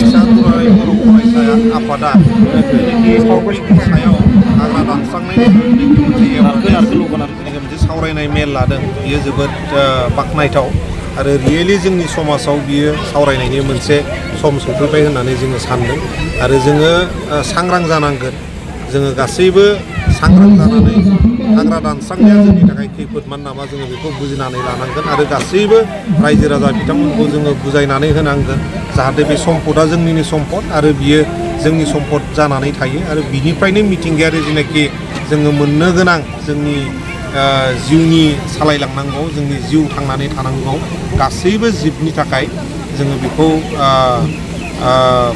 फरायसा दुलाराय बर' फरायसा आफादा सावगारिनि सायाव हाग्रा दानस्रांनायनि मोनसे सावरायनाय मेल लादों। बियो जोबोद बाख्नायथाव आरो रियेलि जोंनि समाजाव बियो सावरायनायनि मोनसे सम सफैबाय होननानै जोङो सानदों आरो जोङो सांग्रां जानांगोन। जोङो गासैबो सांग्रां जानानै हाग्रा दानस्रांनाया जोंनि थाखाय खैफोदमान नामा जोङो बेखौ बुजिनानै लानांगोन आरो गासैबो रायजो राजा बिथांमोनखौ जोङो बुजायनानै होनांगोन जाहाथे बे सम्पदा जोंनिनो सम्पद आरो बियो जोंनि सम्पद जानानै थायो आरो बिनिफ्रायनो मिथिंगायारि जेनाखि जोङो मोननो गोनां जोंनि जिउनि सालायलांनांगौ जोंनि जिउ थांनानै थानांगौ गासैबो जिबनि थाखाय जोङो बेखौ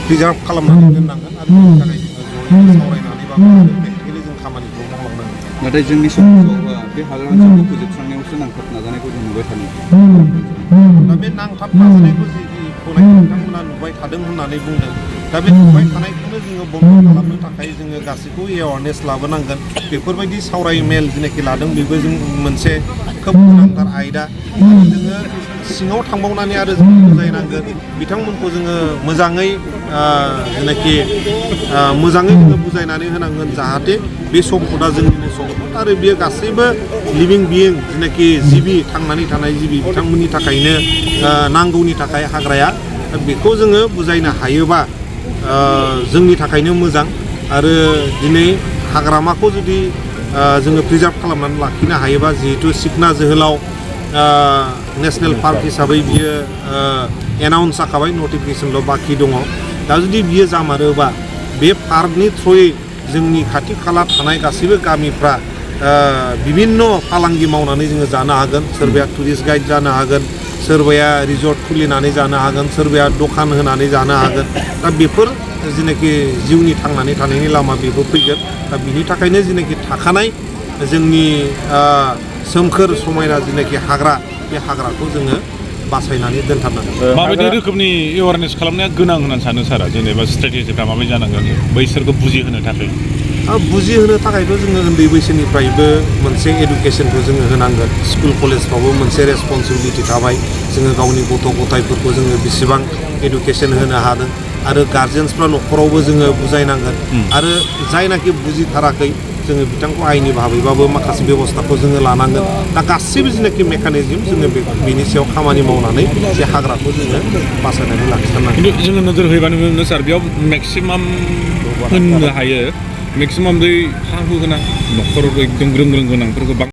प्रिजार्भ खालामनानै दोननांगोन आरो बेनि थाखाय जोङो जयै सावरायनानैबाबो प्रेक्टिकेलि जों खामानिखौ मावलांनांगोन। नाथाय जोंनि समाजाव बे हाग्रा ओनसोलखौ फोजोबस्रांनायावसो नांथाब नाजानायखौ जों नुबाय थादों। दा बे नांथाब नाजानायखौ बिथांमोना नुबाय थादों होननानै बुंदों। दा बे नुबाय थानायखौनो जोङो बन्द खालामनो थाखाय जोङो गासैखौ एवारनेस लाबोनांगोन। बेफोरबायदि सावराय मेल जेनाखि लादों बेबो जों मोनसे खोब गोनांथार आयदा आरो जोङो सिङाव थांबावनानै आरो जों बुजायनांगोन बिथांमोनखौ जोङो मोजाङै जेनाखि मोजाङै जोङो बुजायनानै होनांगोन जाहाथे बे सम्पदा जोंनिनो सम्पद आरो बेयो गासैबो लिभिं बिइं जेनाखि जिबि थांनानै थानाय जिबि बिथांमोननि थाखायनो नांगौनि थाखाय हाग्राया बेखौ जोङो बुजायनो हायोबा जोंनि थाखायनो मोजां आरो दिनै हाग्रामाखौ जुदि जोङो प्रिजार्भ खालामनानै लाखिनो हायोबा जिहेतु सिखना जोहोलाव नेसनेल पार्क हिसाबै बियो एनाउन्स जाखाबाय नटिफिकेसनल' बाखि दङ। दा जुदि बियो जामारोबा बे पार्कनि थ्रुयै जोंनि खाथि खाला थानाय गासैबो गामिफ्रा बिभिन्न फालांगि मावनानै जोङो जानो हागोन। सोरबाया टुरिस्ट गाइड जानो हागोन, सोरबाया रिजर्ट खुलिनानै जानो हागोन, सोरबाया दखान होनानै जानो हागोन। दा बेफोर जेनाखि जिउनि थांनानै थानायनि लामा बेबो फैगोन। दा बिनि थाखायनो जेनाखि थाखानाय जोंनि सोमखोर समायना जेनाखि हाग्रा बे हाग्राखौ जोङो बासायनानै दोनथारनांगोन। माबायदि रोखोमनि एवारनेस खालामनाया गोनां होननानै सानो सारा जेनेबा स्ट्रेटेजिफ्रा माबायदि जानांगोन बैसोरखौ बुजिहोनो थाखाय? बुजिहोनो थाखायथ' जोङो उन्दै बैसोनिफ्रायबो मोनसे एडुकेसनखौ जोङो होनांगोन। स्कुल कलेजफ्रावबो मोनसे रेसपन्सिबिलिटि थाबाय जोङो गावनि गथ' गथायफोरखौ जोङो बेसेबां एडुकेसन होनो हादों आरो गार्जेन्सफ्रा न'खरावबो जोङो बुजायनांगोन आरो जायनाखि बुजिथाराखै जोङो बिथांखौ आयेननि भाबैबाबो माखासे बेब'स्थाखौ जोङो लानांगोन। दा गासैबो जेनाखि मेकानिजम जोङो बेनि सायाव खामानि मावनानै बे हाग्राखौ जोङो बासायनानै लाखिथारनांगोन। खिन्थु जोङो नोजोर होयोबानो नुनो सार बेयाव मेक्सिमाम होननो हायो मेक्सिमाम बै हा हु गोनां न'खराव एकदम ग्रोम ग्रोम गोनांफोरखौ